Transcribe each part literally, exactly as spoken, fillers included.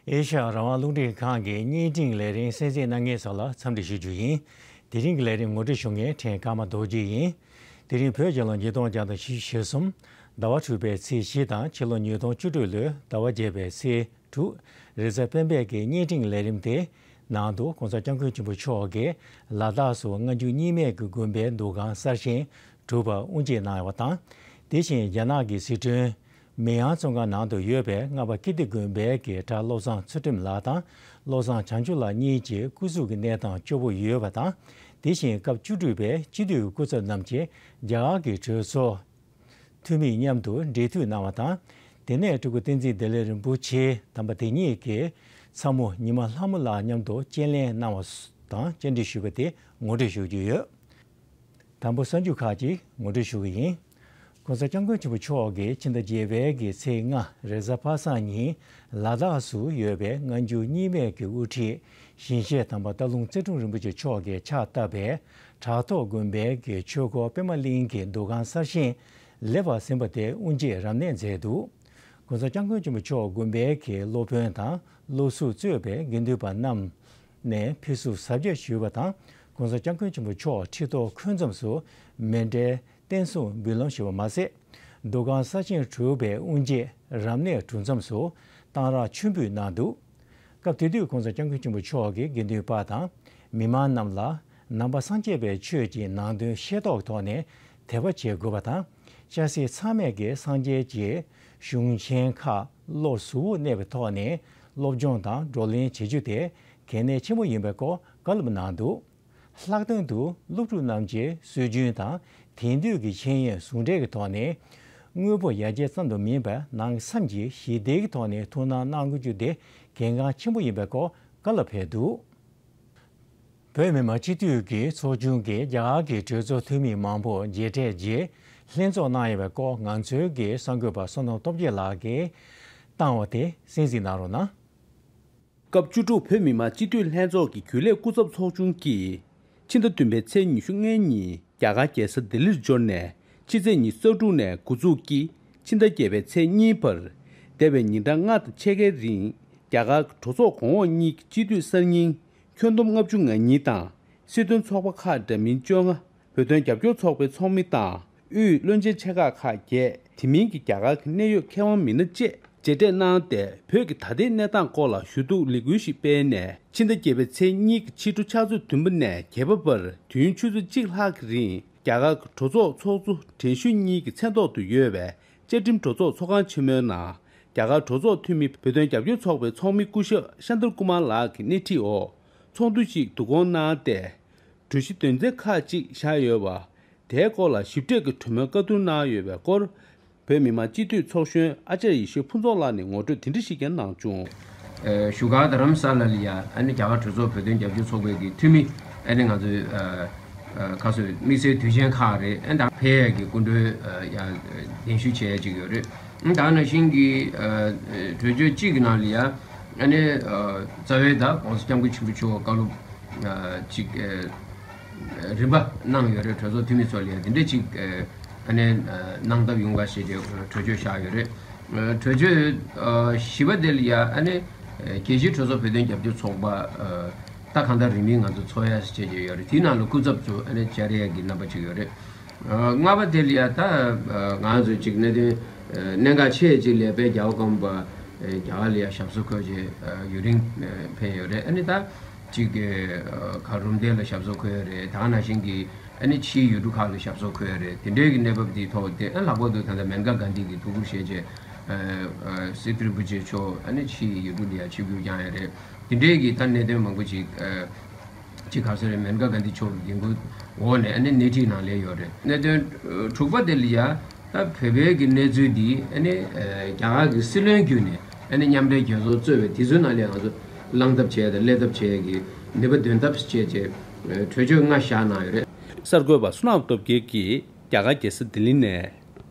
ཨེ་ཤ་ཡ་རང་དབང་རླུང་འཕྲིན་ཁང་གི་བརྙན་འཕྲིན་ལས་རིམ་གསན་གཟིགས་གནང་མཁན་ཚོ་ལ་འཚམས་འདྲི་ཞུ་རྒྱུ་ཡིན། དེ་རིང་གི་ལས་རིམ་ངོ་སྤྲོད་ཞུ་མཁན་ཕྲན་ཀརྨ་རྡོ་རྗེ་ཡིན། དེ་རིང་བོད་རྒྱལ་ལོ་ཉིས་སྟོང་བརྒྱ་དང་བཞི་བཅུ་ཞེ་གསུམ། ཟླ་བ་དྲུག་པའི་ཚེས་བཞི་དང་ཕྱི་ལོ་ཉིས་སྟོང་བཅུ་དྲུག་ལོའི་ཟླ་བ་བརྒྱད་པའི་ཚེས་དྲུག། རེས་གཟའ་སྤེན་པའི་གི་བརྙན་འཕྲིན་ལས་རིམ་དེ་ནང་དུ་༸གོང་ས་༸སྐྱབས་མགོན་ཆེན་པོ་མཆོག་གིས་ལ་དྭགས་སུ་སྔ་འགྱུར་རྙིང་མའི་གི་དགོན་པའི་འདུ་ཁང་གསར་བཞེངས་གྲུབ་པར་དབུ་འབྱེད་གནང་བ་དང་། དེ་བཞིན་རྒྱ་ནག་གི་སི་ཁྲོན་མེ་ཡང་བཙོན་ཁང་ནང་དུ་ཡོད་པའི་རྔ་པ་ཀིརྟི་དགོན་པའི་གི་གྲྭ་བློ་བཟང་ཚུལ་ཁྲིམས་ལགས་དང་བློ་བཟང་བྱང་ཆུབ་ལགས་གཉིས་ཀྱི་སྐུ་གཟུགས་ཀྱི་གནས་སྟངས་སྐྱོ་པོ་ཡོད་པ་དང་། དེ་བཞིན་སྐབས་བཅུ་དྲུག་པའི་སྤྱི་འཐུས་སྐུ་ཚབ་རྣམས་ཀྱིས་རྒྱ་གར་གྱི་གྲོས་ཚོགས་འཐུས་མིས་མཉམ་དུ་འབྲེལ་མཐུད་གནང་བ་དང་། དེ་ནས་སྤྲུལ་སྐུ་བསྟན་འཛིན་བདེ་ལེགས་རིན་པོ་ཆེ་དམ་པ་དེ་ཉིད་ཀྱི་ཚ་མོ་ཉི་མ་ལྷ་མོ་ལགས་མཉམ་དུ་སྤྱན་ལེན་གནང་བ་དང་བཅར་འདྲི་ཞུས་པ་དེ་ངོ་སྤྲོད་ཞུ་རྒྱུ་ཡོད། དང་པོ་གསར་འགྱུར་ཁག་ཅིག་ངོ་སྤྲོད་ཞུ་གི་ཡིན། ༸གོང་ས་༸སྐྱབས་མགོན་ཆེན་པོ་མཆོག་གིས་ཕྱི་ཟླ་བརྒྱད་པའི་གི་ཚེས་ལྔ་རེས་གཟའ་པ་སངས་ཉིན་ལ་དྭགས་སུ་ཡོད་པའི་སྔ་འགྱུར་རྙིང་མའི་གི་དབུ་ཁྲིད་ཞིང་གཤེགས་དམ་པ་སྟག་ལུང་རྩེ་སྤྲུལ་རིན་པོ་ཆེ་མཆོག་གིས་ཕྱག་བཏབ་པའི་བྲག་ཐོག་དགོན་པའི་གི་ཆོས་སྐོར་པད་མ་གླིང་གི་འདུ་ཁང་གསར་བཞེངས་ལེགས་པར་ཟིན་པ་དེ་དབུ་འབྱེད་རབ་གནས་མཛད་འདུག ༸གོང་ས་༸སྐྱབས་མགོན་ཆེན་པོ་མཆོག་དགོན་པའི་གི་སློབ་དཔོན་དང་སློབ་ཟུར་གཙོས་པའི་དགེ་འདུན་པ་རྣམས་ནས་ཕེབས་བསུ་གཟབ་རྒྱས་ཞུས་པ་དང་༸གོང་ས་༸སྐྱབས་མགོན་ཆེན་པོ་མཆོག་ཁྲི་ཐོག་འཁོད་མཚམས་སུ་མཎྜལ་རྟེན་གསུམ་འབུལ་ལམ་ཞུས་པ་མ་ཟད། འདུ་ཁང་གསར་བཞེངས་གྲུབ་པའི་དབུ་འབྱེད་རབ་གནས་གྲུབ་མཚམས་སུ་གཏང་རག་མཆོད་འབུལ་གནང་འདུག་སྐབས་དེ་དུས་༸གོང་ས་༸སྐྱབས་མགོན་ཆེན་པོ་མཆོག་གིས་དགེ་འདུན་པ་དང་མི་མང་རྣམས་ལ་ནང་པ་སངས་རྒྱས་པའི་ཆོས་ཀྱི་ནང་དོན་ཤེས་རྟོགས་ཀྱི་ཐོག་ནས་དད་པ་བྱེད་དགོས་པ་དང་། སྐྱ་སེར་ཚང་མས་ཀྱི་སངས་རྒྱས་ཀྱི་གཞུང་ཆེན་ཁག་བློ་གཟུ་བོར་གནས་པའི་ཐོག་ནས་སློབ་སྦྱོང་དང་བགྲོ་གླེང་བྱེད་རྒྱུ་དེ་གལ་གནད་ཆེན་པོ་ཡིན་པའི་སྐོར་བཀའ་སློབ་གནང་འདུག་ལྷག་དོན་དུ་སློབ་ཕྲུག་རྣམས་ཀྱི་སྲོལ་རྒྱུན་དང་དེང་དུས་ཀྱི་ཤེས་ཡོན་ཟུང་འབྲེལ་གྱི་ཐོག་ནས་དངོས་པོ་ཡར་རྒྱས་ཙམ་དུ་མིན་པར་ནང་བསམ་གྱིས་ཞི་བདེ་གི་ཐོག་ནས་ཐུགས་སྣང་གནང་དགོས་རྒྱུ་དེ་གལ་འགངས་ཆེན་པོ་ཡིན་པའི་སྐོར་བཀའ་སློབ་ཕེབས་འདུག་བོད་མི་མང་སྤྱི་འཐུས་ཀྱི་ཚོགས་ཆུང་གིས་རྒྱ་གར་གྱི་གྲོས་ཚོགས་འཐུས་མི་མང་པོ་མཇལ་འཕྲད་རྗེས་ལྷན་ཚོགས་གནང་ཡོད་པའི་སྐོར་ང་ཚོའི་གི་གསར་འགོད་པ་བསོད་ནམས་སྟོབས་རྒྱས་ལགས་ཀྱིས་བཏང་བ་དེ་གསན་གཟིགས་གནང་རོགས་གནང་། སྐབས་བཅུ་དྲུག་བོད་མི་མང་སྤྱི་འཐུས་ལྷན་ཚོགས་ཀྱི་རྒྱུན་ལས་སྐུ་ཚབ་ཚོགས་ཆུང་གིས་ཕྱི་ཟླ་བདུན་པའི་ཚེས་ཉི་ཤུ་ལྔ་ཉིན་རྒྱ་གར་རྒྱལ་ས་ལྡི་ལིར་འབྱོར་ནས་ཕྱི་ཚེས་ཉི་ཤུ་རྩ་དྲུག་ནས་འགོ་འཛུགས་ཀྱིས་ཕྱི་ཟླ་བརྒྱད་པའི་ཚེས་གཉིས་བར་འདས་པའི་ཉིན་གྲངས་ལྔ་དང་ཕྱེད་ཀའི་རིང་རྒྱ་གར་གྲོས་ཚོགས་གོང་འོག་གཉིས་ཀྱི་སྤྱི་འཐུས་གསར་རྙིང་ཁྱོན་བསྡོམས་ལྔ་བཅུ་ང་གཉིས་དང་། སྲིད་དོན་ཚོགས་པ་ཁག་འདྲ་མིན་བཅོ་ལྔ། བོད་དོན་རྒྱབ་སྐྱོར་ཚོགས་པའི་ཚོགས་མི་དང་། དབུས་བློན་ཆེན་ཆེ་ཁག་ཁག་བརྒྱད། དེ་མིན་གྱི་རྒྱ་གར་གྱི་གནད་ཡོད་མཁས་དབང་མི་སྣ་བཅས་མཇལ་འཕྲད་གནང་སྟེ། བོད་ཀྱི་ད་ལྟའི་གནས་སྟངས་སྐོར་ལ་ཞུ་གཏུག་ལས་འགུལ་ཞིག་སྤེལ་ནས། ཕྱི་ཟླ་བརྒྱད་པའི་ཚེས་གཉིས་ཀྱི་ཕྱི་དྲོ་ཕྱག་ཚོད་བདུན་པ་ནས་བརྒྱད་པ་བར་དུས་ཡུན་ཆུ་ཚོད་གཅིག་ལྷག་གི་རིང་། རྒྱ་གར་གྱི་གྲོས་ཚོགས་ཚོགས་གཙོ་དྲན་ཤོས་གཉིས་ཀྱི་མཚན་ཐོག་ཏུ་ཡོད་པའི་བཅའ་ཁྲིམས་གྲོས་ཚོགས་ཚོགས་ཁང་ཆེན་མོའི་ནང་། རྒྱ་གར་གྲོས་ཚོགས་འཐུས་མི་བོད་དོན་རྒྱབ་སྐྱོར་ཚོགས་པའི་ཚོགས་མི་སྐུ་ཞབས་ཤཱནྟར་ཀུ་མཱར་ལགས་ཀྱི་སྣེ་ཁྲིད་འོག་ཚོགས་འདུ་ཞིག་བསྡུ་སྐོང་གནང་སྟེ། གྲོས་གཞི་དོན་ཚན་ཁག་ཅིག་བཞག་ཡོད་པ། དེའི་སྐོར་ལ་ཞིབ་ཕྲའི་གྲོས་མོལ་བཀའ་བསྡུར་གནང་ཡོད་པའི་སྐོར། བོད་མི་མང་སྤྱི་འཐུས་ཚོགས་གཞོན་ཨ་ཅར་ཡེ་ཤེས་ཕུན་ཚོགས་ལགས་ནས་ངོ་སྤྲོད་དེ་འདྲ་ཞིག་ཀྱང་གནང་བྱུང་། ཨ་བཞུགས་སྒར་རྡ་རམ་ས་ལ་ལ་ཡ་ཨ་ནི་རྒྱ་གར་གྲོས་ཚོགས་བོད་དོན་རྒྱབ་སྐྱོར་ཚོགས་པའི་གི་འཐུས་མི་ཨ་ནི་ང་ཚོའི་ཨ་ཨ་ཁ་སོ་དམིགས་བསལ་དུས་ཆེན་ཁག་རེད། ཨ་ནི་ད་ཕེབས་ཡས་ཀྱི་སྐུ་མགྲོན་ཨ་ཡ་གདན་ཞུ་བྱས་ཡས་ཅིག་ཡོད་རེད། ཨ་ནི་ད་ནང་བཞིན་གྱི་ཨ་གྲོས་ཆོད་གཅིག་གི་ནང་ལ་ཡ་ཨ་ནི་ཨ་རྩ་བའི་ད་༸གོང་ས་༸སྐྱབས་མགོན་ཆེན་པོ་མཆོག་བཀའ་སློབ་ཨ་ཅིག་ཨ་རིམ་པ་གནང་ཡོད་རེད། གྲོས་ཚོགས་འཐུས་མི་ཚོ་ལ་ཡང་དེ་འདྲ་ཅིག་ཨ་ནི་གནང་ཐབས་ཡོང་ག་ཞེས་བྱས་གྲོས་ཆོད་བཞག་ཡོད་རེད། གྲོས་ཆོད་བཞི་པ་དེ་ལ་ཡང་ཨ་ནི་རྒྱལ་སྤྱིའི་གྲོས་ཚོགས་བོད་དོན་རྒྱབ་སྐྱོར་ཚོགས་པ་ད་གང་ལྟར་རིང་མིན་ང་ཚོ་ཚོགས་ཡ་ཞེས་བྱས་ཡོད་རེད། དེའི་ནང་ལ་སྐུ་ཚབ་ཚོ་ཨ་ནི་བཅར་ཡ་གི་རྣམ་པ་ཅིག་ཡོད་རེད། ལྔ་པ་དེ་ལ་ཡ་ད་ང་ཚོ་ཅིག་གནད་དོན་གནད་འགག་ཆེ་ཅིག་ལས་པའི་རྒྱལ་བ་ཀརྨ་པ་རྒྱ་གར་ལ་ཡ་ཞབས་སོར་འཁོད་བྱས་ཡུན་རིང་ཕེབས་ཡོད་རེད། ཨ་ནི་ད། གཅིག་གི་ཁ་རུམ་བཏེགས་ལ་ཞབས་སོར་འཁོད་ཡོད་རེད། ད་ག་ནང་བཞིན་གྱི་ཨ་ནི་ཕྱིའི་ཡུལ་གྲུ་ཁག་ལ་ཞབས་སོར་འཁོད་ཡོད་རེད། དེ་འདྲའི་གི་གནས་བབ་འདིའི་ཐོག་དེ་ཨ་ལྷག་པར་དུ་ད་ལྟ་མེ་ནེ་ཀ་གྷན་དྷི་གི་ཐུགས་ཁུར་བཞེས་བྱས་སྲིད་སྤྲུལ་རིན་པོ་ཆེ་མཆོག་ཨ་ནི་ཕྱིའི་ཡུལ་གྲུ་འདི་ཡང་ཆིབས་བསྒྱུར་བསྐྱངས་ཡོད་རེད། དེ་འདྲའི་གི་ད་གནད་དོན་མང་པོ་ཅིག་ཅིག་ག་ཟེར་རེད། མེ་ནེ་ཀ་གྷན་དྷི་མཆོག་གི་འགན་འཁུར་འོག་ནས་ཨ་ནི་སྣེ་ཁྲིད་ནང་ལས་ཡོད་རེད། གནད་དོན་དྲུག་པ་དེ་ལ་ཡ། ད་བོད་པའི་གི་གནས་ཚུལ་འདི་ཨ་ནི་རྒྱ་གར་གྱི་སྲིད་བློན་བརྒྱུད་ནས་ཨ་ནི་མཉམ་འབྲེལ་རྒྱལ་ཚོགས་གཙོས་པའི་དེ་ཚོའི་ནང་ལས་ང་ཚོ་བླང་ཐབས་བྱས་དང་སླེབས་ཐབས་བྱས་ཀྱི་ནུས་པ་འདོན་ཐབས་བྱས་བྱས་གྲོས་ཆོད་ལྔ་བཞག་གནང་ཡོད་རེད། གསར་འགོད་པ་བསོད་ནམས་སྟོབས་རྒྱལ་གྱིས་རྒྱ་གར་རྒྱལ་ས་ལྡི་ལི་ནས།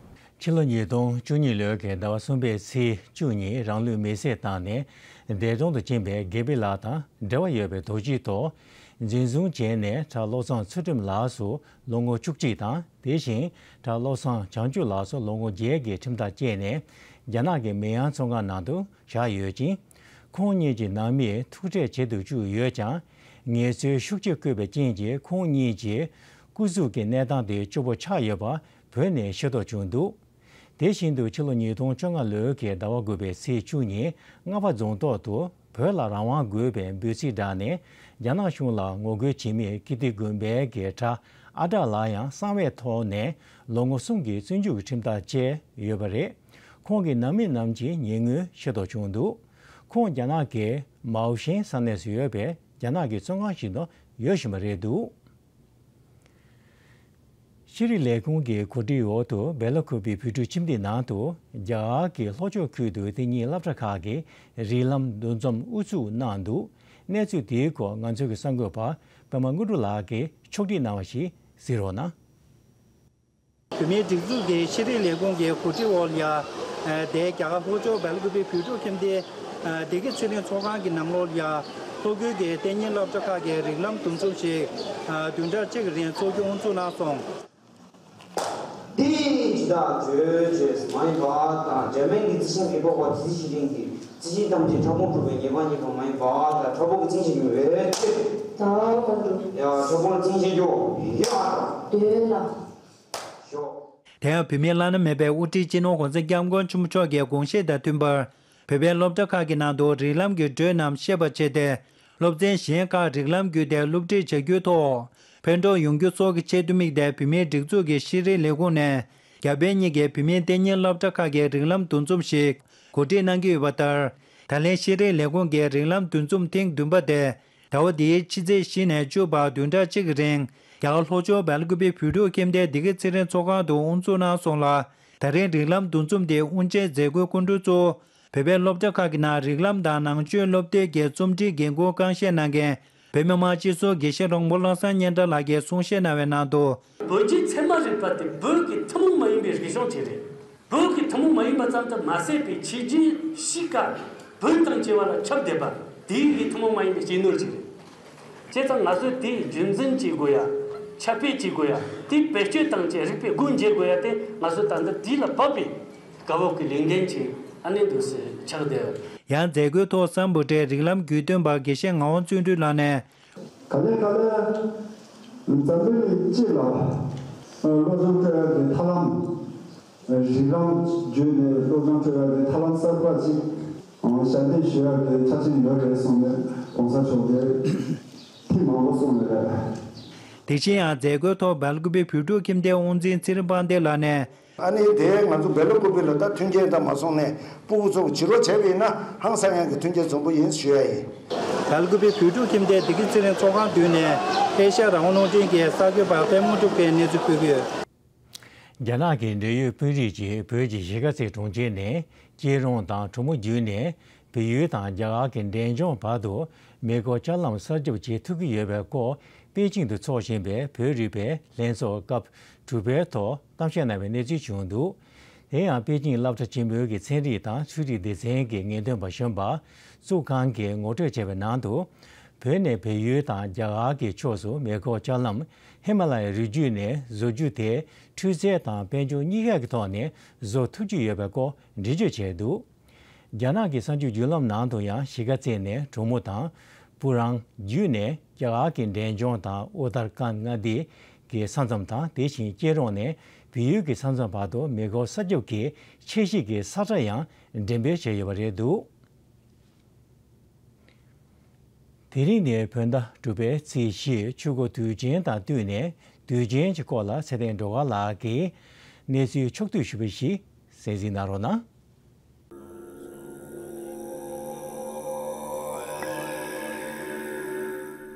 ཕྱི་ལོ་ཉིས་སྟོང་བཅུ་གཉིས་ལོའི་གི་ཟླ་བ་གསུམ་པའི་ཚེས་བཅུ་ཉིན་རང་ལུས་མེར་སྲེག་བཏང་ནས་འདས་གྲོངས་སུ་ཕྱིན་པའི་དགེ་འཕེལ་ལགས་དང་འབྲེལ་བ་ཡོད་པའི་རྡོ་སྐྱིད་ཐོག་འཛིན་བཟུང་བྱས་ནས་གྲྭ་བློ་བཟང་ཚུལ་ཁྲིམས་ལགས་སུ་ལོ་ངོ་བཅུ་གཅིག་དང་། དེ་བཞིན་གྲྭ་བློ་བཟང་བྱང་ཆུབ་ལགས་སུ་ལོ་ངོ་བརྒྱད་ཀྱི་ཁྲིམས་ཐག་བཅད་ནས་རྒྱ་ནག་གི་མེ་ཡང་བཙོན་ཁང་ནང་དུ་བཞག་ཡོད་ཅིང་། ཁོང་གཉིས་ཀྱི་ནང་མིས་ཐུག་འཕྲད་བྱེད་དུ་བཅུག་ཡོད་ཀྱང་། ངལ་རྩོལ་ཤུགས་ཆེ་བཀོད་པའི་རྐྱེན་གྱིས་ཁོང་གཉིས་ཀྱི་སྐུ་གཟུགས་ཀྱི་གནས་སྟངས་དེ་སྐྱོ་པོ་ཆགས་ཡོད་པ་བོད་ནས་ཤེས་རྟོགས་བྱུང་འདུག་དེ་བཞིན་དུ་ཕྱི་ལོ་ཉིས་སྟོང་བཅོ་ལྔ་ལོའི་གི་ཟླ་བ་དགུ་པའི་ཚེས་བཅུ་ཉིན་རྔ་པ་རྫོང་ཐོག་ཏུ་བོད་ལ་རང་དབང་དགོས་པའི་འབོད་ཚིག་བསྒྲགས་ནས་རྒྱ་ནག་གཞུང་ལ་ངོ་རྒོལ་བྱེད་མི་ཀིརྟི་དགོན་པའི་གི་གྲྭ་ཨ་གྲགས་ལགས་ཡང་གསང་བའི་ཐོག་ནས་ལོ་ངོ་གསུམ་གྱི་བཙོན་འཇུག་གི་ཁྲིམས་ཐག་བཅད་ཡོད་པ་རེད། ཁོང་གི་ནང་མི་རྣམས་ཀྱི་ཉེ་སྔོན་ཤེས་རྟོགས་བྱུང་འདུག་ཁོང་རྒྱ་ནག་གི་མའོ་ཤན་ས་གནས་སུ་ཡོད་པའི་རྒྱ་ནག་གི་བཙོན་ཁང་ཞིག་ཏུ་ཡོད་བཞིན་པ་རེད་འདུག་ཤེས་རིག་ལས་ཁུངས་ཀྱི་གོ་སྒྲིག་འོག་ཏུ་སྦེ་ལ་ཀུ་པི་བོད་ཕྲུག་ཁྱིམ་སྡེའི་ནང་དུ་རྒྱ་གར་གྱི་ལྷོ་ཕྱོགས་ཁུལ་དུ་དེ་ཉིད་སློབ་གྲྭ་ཁག་གི་རིགས་ལམ་འདུ་འཛོམས་དབུ་འཛུགས་གནང་འདུག་གནས་ཚུལ་དེའི་སྐོར་ང་ཚོའི་གསར་འགོད་པ་པད་མ་དངོས་གྲུབ་ལགས་ཀྱིས་ཕྱོགས་སྒྲིག་གནང་བ་ཞིག་གཟིགས་རོགས་གནང་། བོད་མིའི་སྒྲིག་འཛུགས་ཀྱི་ཤེས་རིག་ལས་ཁུངས་ཀྱི་གོ་སྒྲིག་འོག་ལ་ཡ། དེ་རྒྱ་གར་ལྷོ་ཕྱོགས་སྦེལ་ཀུ་པེ་བོད་ཕྲུག་ཁྱིམ་སྡེའི་བདེ་སྐྱིད་ཚེ་རིང་ཚོགས་ཁང་གི་ནང་ལོགས་ལ་ཡ། ལྷོ་ཁུལ་གྱི་གཏན་ཉིན་སློབ་གྲྭ་ཁག་གི་རིགས་ལམ་འདུ་འཛོམས་ཤིག་བདུན་ཕྲག་གཅིག་གི་རིང་འཚོགས་རྒྱུ་དབུ་འཛུགས་གནང་སོང་། འདི་ཇི་ལྟར་བརྗོད་བྱས་མ་ཡིན་པ་དང་འབྲེལ་མེད་ཀྱི་རྩི་ཤིང་གི་པགས་པ་དེ་ཤི་རིང་གི་རྩི་ཤིང་ཐམས་ཅད་ཕྲ་ཕུང་གྲུབ་པའི་ཉེས་པ་རྙེད་པ་མ་ཡིན་པ་དང་ཕྲ་ཕུང་གི་རྩིང་ཞིག་ཡིན་པའི་ཕྱིར། ད་ལྟ་འགྲོ། ཡ་ཕྲ་ཕུང་རྩིང་ཞིག་རྒྱུ་ཡ། འདོད་ལ། ཞོག་དེ་ཡང་བོད་མིའི་བླ་ན་མེད་པའི་དབུ་ཁྲིད་སྤྱི་ནོར་༸གོང་ས་༸སྐྱབས་མགོན་ཆེན་པོ་མཆོག་གི་དགོངས་བཞེད་དང་མཐུན་པར། བོད་པའི་སློབ་གྲྭ་ཁག་གི་ནང་དུ་རིགས་ལམ་གྱི་འགྲོས་རྣམས་ཤེས་པར་བྱས་ཏེ། སློབ་ཚན་གཞན་ཁག་རིགས་ལམ་བརྒྱུད་དེ་སློབ་ཁྲིད་བྱ་རྒྱུའི་ཐོག་ཕན་ཐོགས་ཡོང་རྒྱུ་སོགས་ཀྱི་ཆེད་དུ་དམིགས་ཏེ། བོད་མིའི་སྒྲིག་འཛུགས་ཀྱི་ཤེས་རིག་ལས་ཁུངས་ནས་རྒྱ་བལ་གཉིས་ཀྱི་བོད་མིའི་གཏན་ཉིན་སློབ་གྲྭ་ཁག་གི་རིགས་ལམ་འདུ་འཛོམས་ཤིག་གོ་སྒྲིག་གནང་གི་ཡོད་པ་ལྟར། ད་ལན་ཤེས་རིག་ལས་ཁུངས་ཀྱི་རིགས་ལམ་འདུ་འཛོམས་ཐེངས་བདུན་པ་དེ། ཟླ་བ་འདིའི་ཕྱི་ཚེས་བཞི་ནས་བཅུ་བར་བདུན་ཕྲག་གཅིག་གི་རིང་རྒྱ་གར་ལྷོ་ཕྱོགས་སྦེལ་ཀུ་པེ་བོད་ཕྲུག་ཁྱིམ་སྡེའི་བདེ་སྐྱིད་ཚེ་རིང་ཚོགས་ཁང་དུ་དབུ་འཛུགས་གནང་སོང་ལ། ད་རིང་རིགས་ལམ་འདུ་འཛོམས་དེའི་དབུ་འབྱེད་མཛད་སྒོའི་སྐུ་མགྲོན་གཙོ་བོ་བོད་པའི་སློབ་གྲྭ་ཁག་གི་ནང་རིགས་ལམ་དང་ནང་ཆོས་སློབ་དེབ་ཀྱི་རྩོམ་སྒྲིག་འགན་འཁུར་གཙང་བཞེས་གནང་མཁན་བོད་མི་མང་སྤྱི་ཚོགས་དགེ་བཤེས་རོང་པོ་བློ་བཟང་སྙན་གྲགས་ལགས་ཀྱིས་གསུང་བཤད་གནང་བའི་ནང་དུ། བོད་ཀྱི་ཚད་མ་རིག་པ་དེ་བོད་ཀྱི་ཐུན་མོང་མ་ཡིན་པའི་རིག་གཞུང་ཅིག་རེད། བོད་ཀྱི་ཐུན་མོང་མ་ཡིན་པ་ཙམ་དུ་མ་ཟད་པའི་ཆོས་བརྒྱུད་གཤིས་ཀ་བོད་དང་བཅས་པ་ལ་ཁྱབ་བསྡད་པ་དེའི་གི་ཐུན་མོང་མ་ཡིན་པའི་སྤྱི་ནོར་ཅིག་རེད། བྱས་ཙང་ང་ཚོས་དེ་རྒྱུན་འཛིན་བྱེད་དགོས་ཡ། ཁྱབ་སྤེལ་བྱེད་དགོས་ཡ། དེ་བེད་སྤྱོད་བཏང་བྱས་རིག་པའི་སྒོ་འབྱེད་དགོས་ཡ་དེ་ང་ཚོས་ད་ལྟ་དུས་ལ་བབ་པའི་དཀའ་བབ་ཀྱི་ལས་འགན་ཅིག་ཨ་ནི་འདུག་སེ་ཆགས་བསྡད། ཡང་མཛད་སྒོའི་ཐོག་སམ་བྷོ་ཊའི་རིགས་ལམ་བརྒྱུད་སྟོན་པ་དགེ་བཤེས་ངག་དབང་བརྩོན་འགྲུས་ལགས་ནས། ག་ལེ་ག་ལེ། འཛམ་བུ་གླིང་སྤྱི་ལ་སློབ་སྦྱོང་སྤྲོད་ཡག་གི་ཐབས་ལམ། རིགས་ལམ་བརྒྱུད་ནས་སློབ་སྦྱོང་སྤྲོད་ཡག་གི་ཐབས་ལམ་གསར་པ་ཅིག་ཞལ་འདེབས་ཞུ་ཡག་གི་ཆ་རྐྱེན་ཡོད་རེད་གསུངས་ནས་༸གོང་ས་མཆོག་གིས་ཐེངས་མང་པོ་གསུངས་ཡོད་རེད། དེ་བཞིན་ཡང་མཛད་སྒོའི་ཐོག་སྦེལ་ཀུ་པེ་བོད་ཕྲུག་ཁྱིམ་སྡེའི་དབུ་འཛིན་ཚེ་རིང་དཔལ་ལྡན་ལགས་ནས། ཨ་ནི་དེ་ང་ཚོ་སྦེ་ལ་ཀུ་པེ་ལ་ད་མཐུན་རྐྱེན་དང་མ་སོང་ནས་སྤུ་གུ་ཚོ་བྱི་རོ་བྱས་པ་ཡིན་ན་ཧང་སང་ཡག་གི་མཐུན་རྐྱེན་འཛོམས་པོ་ཡིན་ཞུ་ཡ་ཡིན། སྦེལ་ཀུ་པེ་བོད་ཕྲུག་ཁྱིམ་སྡེའི་བདེ་སྐྱིད་ཚེ་རིང་ཚོགས་ཁང་མདུན་ནས་ཨེ་ཤ་ཡ་རང་དབང་རླུང་འཕྲིན་གྱི་གསར་འགོད་པ་པད་མ་དངོས་གྲུབ་ཀྱིས་གནས་ཚུལ་ཕུལ་གྱི་ཡོད། རྒྱ་ནག་གི་འབྲེལ་ཡོད་དཔོན་རིགས་ཀྱིས་བོད་ཀྱི་གཞིས་ཀ་རྩེ་གྲོང་ཁྱེར་ནས་སྐྱེད་རོང་དང་གྲོ་མོ་བརྒྱུད་ནས་བལ་ཡུལ་དང་རྒྱ་གར་གྱི་འབྲས་ལྗོངས་བར་དུ་མེ་འཁོར་ལྕགས་ལམ་གསར་འཇོག་བྱེད་ཐུབ་ཀྱི་ཡོད་པའི་སྐོར་པེ་ཅིང་དུ་འཚོགས་བཞིན་པའི་བོད་རིག་པའི་ལྷན་ཚོགས་སྐབས་དྲུག་པའི་ཐོག་གཏམ་བཤད་གནང་བའི་གནས་ཚུལ་བྱུང་འདུག་དེ་ཡང་པེ་ཅིང་སློབ་གྲྭ་ཆེན་མོའི་གི་ཚན་རིག་དང་ཆོས་རིག་སྡེ་ཚན་གྱི་ངེས་སྟོན་པ་གཞོན་པ་ཙུའུ་ཀང་གིས་ངོ་སྤྲོད་བྱས་པའི་ནང་དུ། བོད་ནས་བལ་ཡུལ་དང་རྒྱ་གར་གྱི་ཕྱོགས་སུ་མེ་འཁོར་ལྕགས་ལམ་ཧི་མ་ལ་ཡའི་རི་རྒྱུད་ནས་བཟོ་རྒྱུ་དེ་འཕྲུལ་རྩལ་དང་དཔལ་འབྱོར་གཉིས་ཀ་གི་ཐོག་ནས་བཟོ་ཐུབ་ཀྱི་ཡོད་པའི་སྐོར་འགྲེལ་བརྗོད་བྱས་འདུག་རྒྱ་ནག་གི་གསར་འགྱུར་བརྒྱུད་ལམ་ནང་དུ་ཡང་གཞིས་ཀ་རྩེ་ནས་གྲོ་མོ་དང་སྤུ་རང་བརྒྱུད་ནས་རྒྱ་གར་གྱི་འབྲས་ལྗོངས་དང་ཨུ་ཏར་ཁཱན་མངའ་སྡེ་གི་ས་མཚམས་དང་དེ་བཞིན་སྐྱེད་རོང་ནས་བལ་ཡུལ་གྱི་ས་མཚམས་བར་དུ་མེ་འཁོར་གསར་རྒྱག་གི་ཆེད་གཞིས་ཀྱི་ས་ཁྲ་ཡང་འགྲེམས་སྤེལ་བྱས་ཡོད་པ་རེད་འདུག་དེ་རིང་ནི་བོད་ཟླ་དྲུག་པའི་ཚེས་བཞི་ཆོས་འཁོར་དུས་ཆེན་དང་བསྟུན་ནས་དུས་ཆེན་གྱི་སྐོར་ལ་ཚེ་བརྟན་སྒྲོལ་དཀར་ལགས་ཀྱིས་གནས་ཚུལ་ཕྱོགས་བསྡུས་ཞུས་པ་ཞིག་གསན་གཟིགས་གནང་རོགས་གནང་།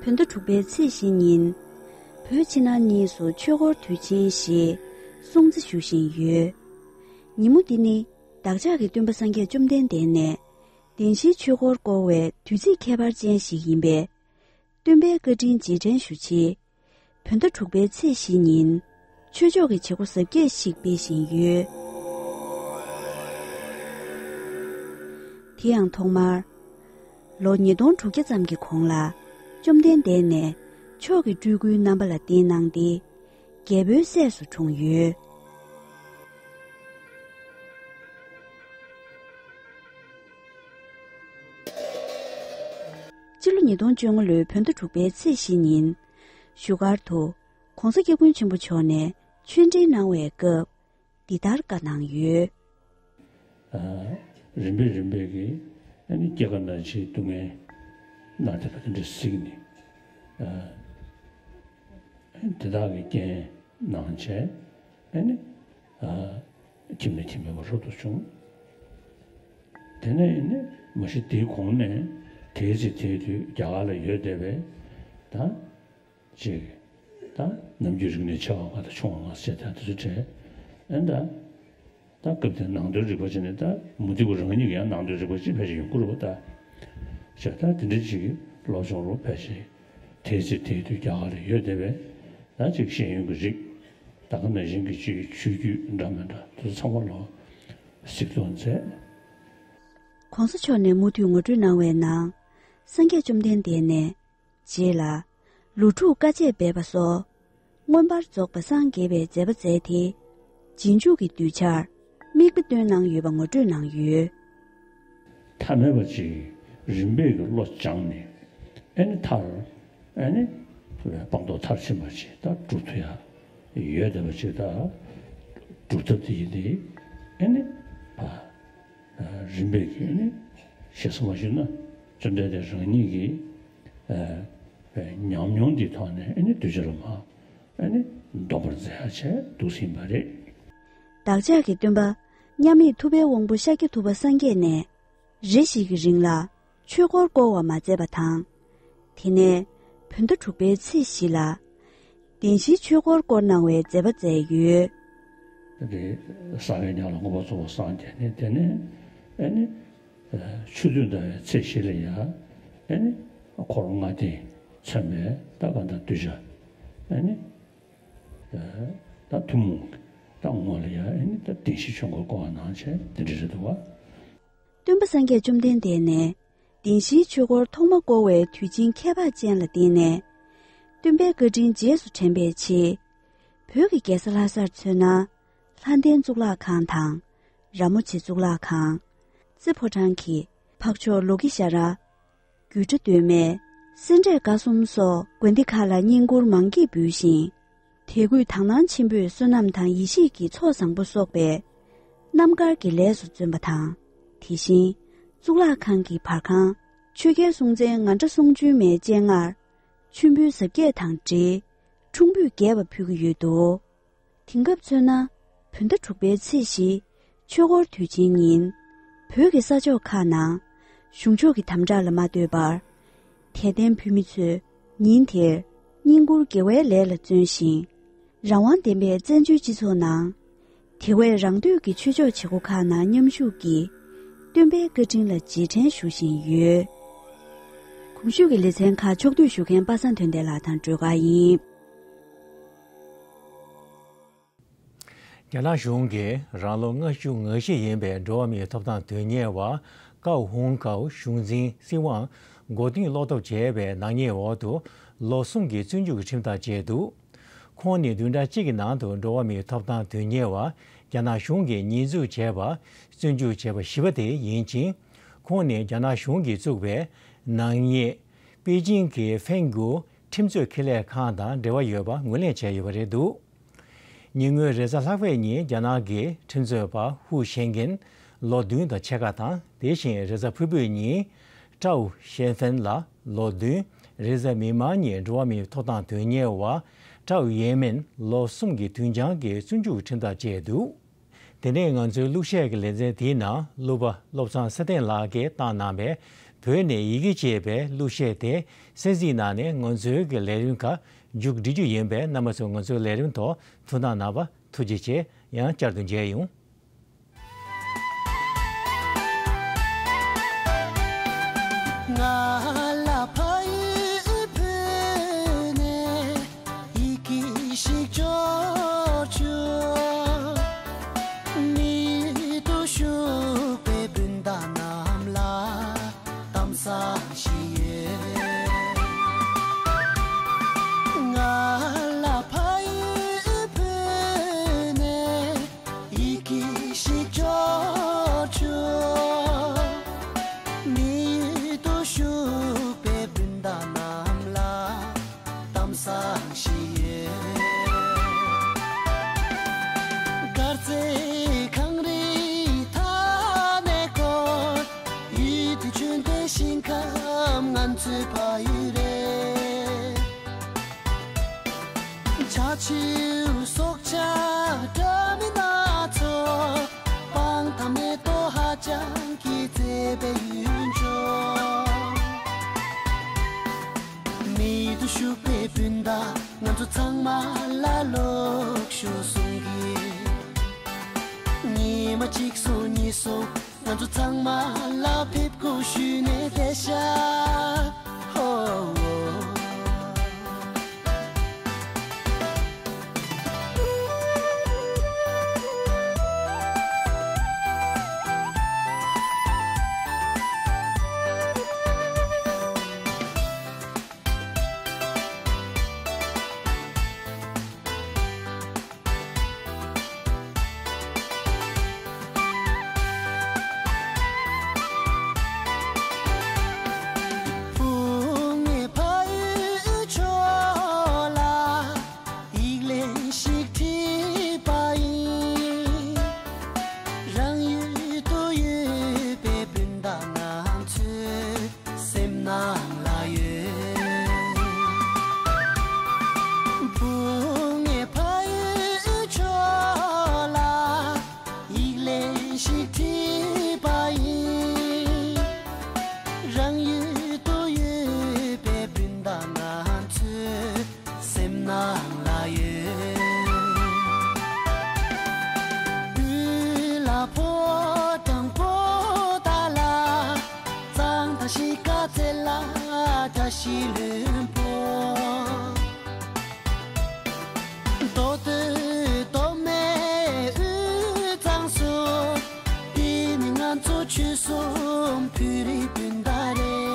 བོད་ཟླ་དྲུག་པའི་ཚེས་བཞི་ཉིན། བོད་ཕྱི་ནང་གཉིས་སུ་ཆོས་འཁོར་དུས་ཆེན་ཞེས་སྲུང་བརྩི་ཞུ་བཞིན་ཡོད། ཉིན་མོ་འདི་ནི་བདག་ཅག་གི་སྟོན་པ་སངས་རྒྱས་བཅོམ་ལྡན་འདས་ནས། བདེན་བཞིའི་ཆོས་འཁོར་བསྐོར་བའི་དུས་ཚིགས་ཁྱད་པར་ཅན་ཞིག་ཡིན་པས། སྟོན་པའི་བཀའ་དྲིན་རྗེས་དྲན་ཞུ་ཆེད། བོད་ཟླ་དྲུག་པའི་ཚེས་བཞི་ཉིན། ཆོས་ཕྱོགས་ཀྱི་བྱེད་སྒོ་གཟབ་རྒྱས་ཤིག་སྤེལ་བཞིན་ཡོད། དེ་ཡང་ཐོག་མར། ལོ་ཉིས་སྟོང་དྲུག་བརྒྱ་ཙམ་གྱི་གོང་ལ། བཅོམ་ལྡན་འདས་ནས་མཆོག་གི་སྤྲུལ་སྐུའི་རྣམ་པ་ལ་བསྟན་གནང་སྟེ། རྒྱལ་པོའི་སྲས་སུ་འཁྲུངས་ཡོད། ཉིས་སྟོང་བཅོ་ལྔ་ལོའི་བོད་ཟླ་དྲུག་པའི་ཚེས་བཞི་ཉིན། བཞུགས་སྒར་དུ་༸གོང་ས་༸སྐྱབས་མགོན་ཆེན་པོ་མཆོག་ནས་ཆོས་འབྲེལ་གནང་བའི་སྐབས། འདི་ལྟར་བཀའ་གནང་ཡོད། ཨ། རིམ་པས་རིམ་པས་ཀྱིས་ཨ་ནི་སྐྱེ་རྒ་ན་འཆིའི་སྡུག་བསྔལ་ན་དེ་ལ་དེ་འདྲ་གཟིགས་ནས། ཨ། དེ་དག་གི་རྐྱེན་གནང་བྱས་ཨ་ནི། ཨ། ཁྱིམ་ནས་ཁྱིམ་མེད་པར་རབ་ཏུ་བྱུང་། དེ་ནས་ཨ་ནི་མ་གཞི་དེའི་གོང་ནས་དེའི་ཚེ་དེའི་དུས་རྒྱ་གར་ལ་ཡོད་བསྡད་པས་ད། ཅིག་ད་ནམ་རྒྱུན་རིག་གནས་ཆེ་བ་ང་དང་ཆུང་བ་ང་ཟེར་ད་དེ་ཚོ་བྲལ། ཨེ་ད། ད་སྐབས་དེར་ནང་དོན་རིག་པ་བྱས་ནས་ད་མུ་སྟེགས་པ་རང་ཉིད་ཀྱི་ཡང་ནང་དོན་རིག་པ་ཅིག་ཕལ་ཆེར་ཡོང་གི་རེད་པ་ད། བྱས་ད་དེ་འདྲ་ཅིག་གི་སློབ་སྦྱོང་རུ་ཕལ་ཆེར་དེའི་ཚེ་དེའི་དུས་རྒྱ་གར་ལ་ཡོད་བསྡད་པས་ད་ཅིག་ཤེས་ཡོན་གྱི་རིགས་ད་ག་ནང་བཞིན་གྱི་ཅིག་ཆོས་བརྒྱུད་འདྲ་མི་འདྲ་དེ་ཚོ་ཚང་མ་ལ་གཟིགས་རྟོག་མཛད། ༸གོང་ས་མཆོག་ནས་མུ་མཐུད་ངོ་སྤྲོད་གནང་བའི་ནང་། སངས་རྒྱས་བཅོམ་ལྡན་འདས་ནས། རྗེས་ལ། ལོ་དྲུག་དཀའ་སྤྱད་འབད་པ་སོགས། མངོན་པར་རྫོགས་པ་སངས་རྒྱས་པའི་མཛད་པ་མཛད་དེ། རྗེས་འཇུག་གི་གདུལ་བྱར། དམིགས་པ་སྟོན་གནང་ཡོད་པ་ངོ་སྤྲོད་གནང་ཡོད། ཐ་མལ་པ་ཅིག་རིམ་པས་ཀྱི་བློ་སྦྱངས་ནས། ཨེ་ནི་མཐར། ཨེ་ནི། སྤངས་རྟོགས་མཐར་ཕྱིན་པ་ཅིག་ད་གྲུབ་ཐུབ་ཡ། ཡོད་བསྡད་པ་ཅིག་ད། སྒྲུབ་ཐབས་དེ་ཡིན་ཏེ། ཨེ་ནི། ཕ། རིམ་པས་ཀྱིས་ནི་ཞེ་ས་མ་ཞུས་ན་བཅོམ་ལྡན་འདས་རང་ཉིད་ཀྱི་ཨ་ཉམས་མྱོང་འདིའི་ཐོག་ནས་ཨ་ནི་གདུལ་བྱ་ལ་མར་ཨ་ནི་འདོམས་པར་མཛད་ཡ་བྱས་འདུག་ཟིན་པ་རེད། བདག་ཅག་གི་སྟོན་པ་མཉམ་མེད་ཐུབ་པའི་དབང་པོ་ཤཱཀྱ་ཐུབ་པ་སངས་རྒྱས་ནས་རེ་ཞིག་གི་རིང་ལ་ཆོས་འཁོར་བསྐོར་བ་མ་མཛད་པ་དང་། དེ་ནས་བོད་ཟླ་དྲུག་པའི་ཚེས་བཞི་ལ། བདེན་བཞིའི་ཆོས་འཁོར་བསྐོར་གནང་བའི་མཛད་པ་མཛད་ཡོད། དེ་ས་གའི་ཉ་ལ་མངོན་པར་རྫོགས་པར་སངས་རྒྱས་ནས་དེ་ནས་ཨེ་ནི་ཆུ་སྟོད་ཟླ་བའི་ཚེས་བཞི་ལ་ཡ་ཨེ་ནི་འཁོར་ལྔ་སྡེས་མཚོན་པའི་ད་ག་ད་གདུལ་བྱ་ཨེ་ནི་ད་ཐུན་མོང་ད་ངོ་ལ་ཡ་ཨེ་ནི་ད་བདེན་བཞིའི་ཆོས་འཁོར་བསྐོར་བ་གནང་བྱས་དེ་འདྲ་རེད་འདུག་བ། སྟོན་པ་སངས་རྒྱས་བཅོམ་ལྡན་འདས་ནས་བདེན་བཞིའི་ཆོས་འཁོར་ཐོག་མ་བསྐོར་བའི་དུས་ཆེན་ཁྱད་འཕགས་ཅན་ལ་བརྟེན་ནས། སྟོན་པའི་བཀའ་དྲིན་རྗེས་སུ་དྲན་པའི་ཆེད། བོད་ཀྱི་རྒྱལ་ས་ལྷ་སར་མཚོན་ན། ལྷ་ལྡན་གཙུག་ལག་ཁང་དང་། ར་མོ་ཆེ་གཙུག་ལག་ཁང་། རྩེ་ཕོ་བྲང་གི་འཕགས་མཆོག་ལོ་ཀེ་ཤྭ་ར། སྒྱུ་འཕྲུལ་སྟོད་སྨད། སེ་འབྲས་དགའ་གསུམ་སོགས་དགོན་སྡེ་ཁག་ལ་བསྙེན་བཀུར་མང་སྐྱེས་འབུལ་ཞིང་། དད་གུས་དག་སྣང་ཆེན་པོས་བསོད་ནམས་དང་ཡེ་ཤེས་ཀྱི་ཚོགས་བཟང་པོ་གསོག་པའི་རྣམ་དཀར་གྱི་ལས་སུ་བརྩོན་པ་དང་། དེ་བཞིན་གཙུག་ལག་ཁང་གི་བར་ཁང་ཆོས་རྒྱལ་སྲོང་བཙན་ང་འདྲ་གསུང་བྱོན་མའི་སྤྱན་སྔར་མཆོད་འབུལ་གཟབ་རྒྱས་དང་འབྲེལ་ཁྲུང་འབུད་རྒྱས་པ་ཕུལ་གྱི་ཡོད་འདུག་དེང་སྐབས་མཚོན་ན། བོད་ཟླ་དྲུག་པའི་ཚེས་བཞི་ཆོས་འཁོར་དུས་ཆེན་ཉིན། བོད་ཀྱི་ས་ཕྱོགས་ཁག་ནང་གཞུང་ཕྱོགས་ཀྱི་དམ་དྲག་ལ་མ་ལྟོས་པར། དད་ལྡན་བོད་མི་ཚོས་ཉིན་དེར་བསྙེན་བཀུར་དགེ་བའི་ལས་ལ་བརྩོན་ཞིང་། རང་དབང་ལྡན་པའི་བཙན་བྱོལ་སྤྱི་ཚོགས་ནང་། དེ་བས་རང་འདོད་ཀྱི་ཆོས་ཕྱོགས་བྱེད་སྒོ་ཁག་ནང་མཉམ་ཞུགས་ཀྱིས་སྟོན་པའི་བཀའ་དྲིན་ལ་རྗེས་དྲན་ཞུ་བཞིན་ཡོད། གོང་ཞུས་ཀྱི་ལེ་ཚན་ཁག་ཕྱོགས་བསྡུས་ཞུ་མཁན་པ་སངས་དོན་ལྡན་ལགས་དང་སྒྲོལ་དཀར་ཡིན། རྒྱ་ནག་གཞུང་གིས་རང་ལོ་ལྔ་བཅུ་ང་བཞི་ཡིན་པའི་འགྲོ་བ་མིའི་ཐོབ་ཐང་དོན་གཉེར་བ་ཀའོ་ཧུང་ཀའོ་གཞུང་འཛིན་སྲིད་དབང་མགོ་རྟིང་སློག་ཐབས་བྱས་པའི་ནག་ཉེས་འོག་ཏུ་ལོ་གསུམ་གྱི་བཙོན་འཇུག་གི་ཁྲིམས་ཐག་བཅད་འདུག་ཁོང་ནི་བདུན་ཕྲག་གཅིག་གི་ནང་དུ་འགྲོ་བ་མིའི་ཐོབ་ཐང་དོན་གཉེར་བ་རྒྱ་ནག་གཞུང་གིས་ཉེས་འཛུགས་བྱས་པར་བཙོན་འཇུག་བྱས་པ་བཞི་པ་དེ་ཡིན་ཅིང་། ཁོང་ནི་རྒྱ་ནག་གཞུང་གིས་བཙུགས་པའི་ནག་ཉེས་པེ་ཅིང་གི་ཧྥེང་གུ་ཁྲིམས་རྩོད་ཁེ་ལས་ཁང་དང་འབྲེལ་བ་ཡོད་པ་ངོས་ལེན་བྱས་ཡོད་པ་རེད་འདུག་ཉེ་སྔོན་རེས་གཟའ་ལྷག་པའི་ཉིན་རྒྱ་ནག་གི་ཁྲིམས་རྩོད་པ་ཧུ་ཤན་ཀེན་ལོ་བདུན་དང་ཕྱེད་ཀ་དང་། དེ་བཞིན་རེས་གཟའ་ཕུར་བུའི་ཉིན་ཀྲའོ་ཤན་ཧྥན་ལ་ལོ་བདུན། རེས་གཟའ་མིག་དམར་ཉིན་འགྲོ་བ་མིའི་ཐོབ་ཐང་དོན་གཉེར་བ་ཀྲའོ་ཡེ་མེན་ལོ་གསུམ་གྱི་དུས་འགྱངས་ཀྱི་བཙོན་འཇུག་ཁྲིམས་ཐག་བཅད་འདུག་དེ་ནས་ང་ཚོའི་གླུ་གཞས་ཀྱི་ལེ་ཚན་དེའི་ནང་གླུ་པ་བློ་བཟང་ཚེ་བརྟན་ལགས་ཀྱིས་བཏང་གནང་བའི་བོད་ནས་ཡི་གེ་ཅེས་པའི་གླུ་གཞས་དེ་གསན་གཟིགས་གནང་ནས་ང་ཚོའི་གི་ལས་རིམ་ཁག་མཇུག་སྒྲིལ་རྒྱུ་ཡིན་པས། རྣམ་པ་ཚོས་ང་ཚོའི་ལས་རིམ་ཐོག་ཐུགས་སྣང་གནང་བར་ཐུགས་རྗེ་ཆེ། ཡང་བསྐྱར་དུ་མཇལ་ཡོང་། ང་ལ་ཕ་ཡུལ་བོད་ནས་ཡི་གེ་ཞིག་འབྱོར་བྱུང་། མི་དུ་བཞུགས་པའི་སྤུན་ཟླ་རྣམས་ལ་གཏམ་བཟང་ཞིག་ཡོད། ང་ལ་ཕ་ཡུལ་བོད་ནས་ཡི་གེ་ཞིག་འབྱོར་བྱུང་། མི་ཡུལ་དུ་བཞུགས་ ཆུ་སོགས་ཆ་འདྲ་མིན་སྣ་ཚོགས། སྤང་ཐང་མེ་ཏོག་ཧ་ཅང་གི་མཛེས་པའི་ཡུལ་ལྗོངས། མི་དུ་ཤུག་པའི་སྤུན་ཟླ་ང་ཚོ་ཚང་མ་ལ་ལོག་ཤོག་གསུང་གི། ཉི་མ་གཅིག་སོང་གཉིས་སོང་། ང་ཚོ་ཚང་མ་ལ་ཕེབས་སྒོ་ཞུས་ནས་བསྡད་ཤག་ཧོ། བུ་ངའི་ཕ་ཡུལ་ཕྱོགས་ལ་ཡིག་ལན་ཞིག་བྲིས་པ་ཡིན། རང་ཡུལ་དུ་ཡོད་པའི་སྤུན་ཟླ་ང་ཚོའི་སེམས་ནང་ལ་ཡོད། བུ་ངའི་ཕ་ཡུལ་ཕྱོགས་ལ་ཡིག་ལན་ཞིག་བྲིས་པ་ཡིན། རང་ཡུལ་དུ་ཡོད་པའི་སྤུན་ཟླ་ང་ཚོའི་སེམས་ནང་ལ་ཡོད། བོད་ལ་ཕོ་བྲང་པོ་ཏ་ལ། གཙང་ཐང་གཞིས་ཀ་རྩེ་ལ་བཀྲ་ཤིས་ལྷུན་པོ། མདོ་སྟོད་